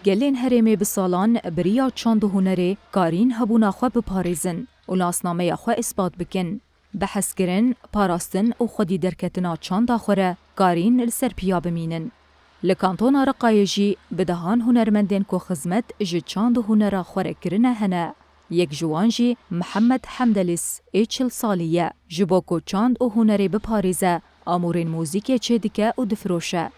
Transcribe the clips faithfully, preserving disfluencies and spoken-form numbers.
Gelên herêmê bi salan bi riya çand û hunerê karîn hebûna xwe biparêzin û nasnameya xwe îspat bikin. Bi hezkirin, parastin û xwedî derketina çanda xwe re karîn li ser piya bimînin. Li kantona Reqayê jî bi dehan hunermendên ku xizmet ji çand û hunera xwe re kirine hene. Yek ji wan jî Mihemed Hemdelîs ê çil salî ye. Ji bo ku çand û hunerê biparêze, amûrên muzîkê çêdike û difiroşe.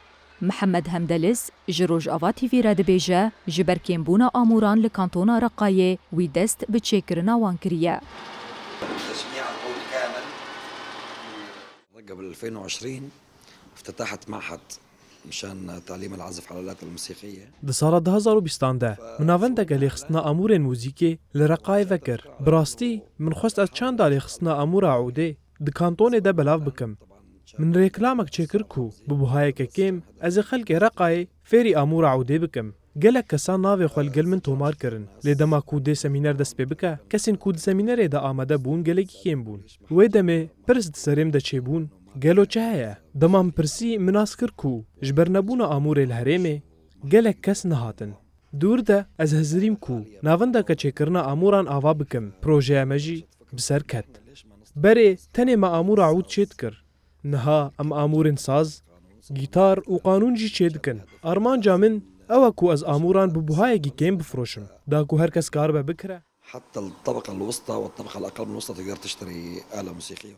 Mihemed Hemdelîs ji Rojava T V re dibêje, ji ber kêmbûna amûran li kantona Reqayê wî dest bi çêkirina wan kiriye. قبل ألفين وعشرين افتتحت معهد مشان تعليم العزف على الآلات الموسيقية. Di sala du hazar û bîstan de min navendeke lêxistina amûrên muzîkê li Reqayê vekir. Bi rastî min xwest ez çanda lêxistina amûra ûdê di kantonê de belav bikim. Min rêklamek çêkir ku bi buhayeke kêm ez ê xelkê Reqayê fêrî amûra ûdê bikim. Gelek kesan navê xwe li gel min tomar kirin. Lê dema ku dê semîner dest pê bike, kesên ku di semînerê de amade bûn gelekî kêm bûn. Wê demê pirs di serê min de çêbûn, gelo çi heye? Dema min pirsî, min nas kir ku ji ber nebûna amûrê li herêmê, gelek kes nehatin. Dûr de ez hizirîm ku navendeke çêkirina amûran ava bikim. Projeya me jî bi ser ket. Berê tenê me amûra ûd çêdikir. Niha em amûrên saz, gîtar û qanûn jî çêdikin. Armanca min ew e ku ez amûran bi buhayekî kêm bifiroşim, da ku her kes karibe bikire. حتى الطبقة الوسطى والطبقة الأقل من الوسطى تقدر تشتري آلة موسيقية.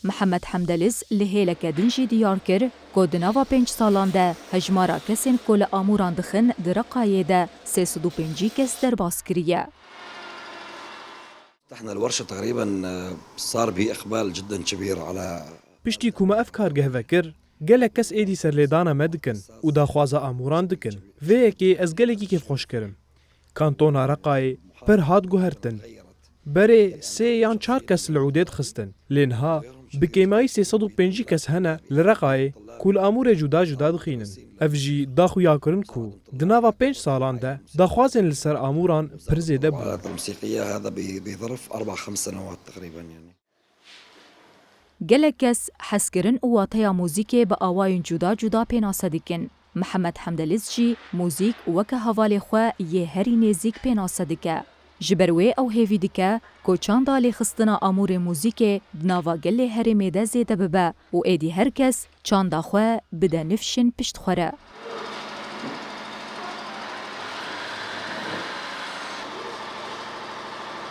Mihemed Hemdelîs li hêleke din jî diyar kir ku di nava pênc salan de hejmara kesên ku li amûran dixin di Reqayê de sê sed û pêncî kes derbas kiriye. فتحنا الورشة تقريبًا، آه، صار بإقبال جدًا كبير على Piştî ku me ev kargeh vekir, gelek kes êdî serlêdana me dikin û daxwaza amûran dikin. Vê yekê ez gelekî kêfxweş kirim. Kantona Reqayê pir hat guhertin. Berê sê yan çar kes li ûdê dixistin. Lê niha bi kêmayî sê sed û pêncî kes hene li Reqayê ku li amûrê cuda cuda dixînin. Ev jî da xuyakirin ku di nava pênc salan de daxwazên li ser amûran pir zêde bûn. الآلات الموسيقية هذا ب-، بظرف أربع خمس سنوات تقريبًا يعني. Gelek kes hezkirin û wateya muzîkê bi awayên cuda cuda pênase dikin. Mihemed Hemdelîs jî muzîk weke hevalê xwe yê herî nêzîk pênase dike. Ji ber wê ew hêvî dike ku çanda lêxistina amûrê muzîkê di nava gelê herêmê de zêde bibe û êdî her kes çanda xwe bide nifşên pişt xwe re.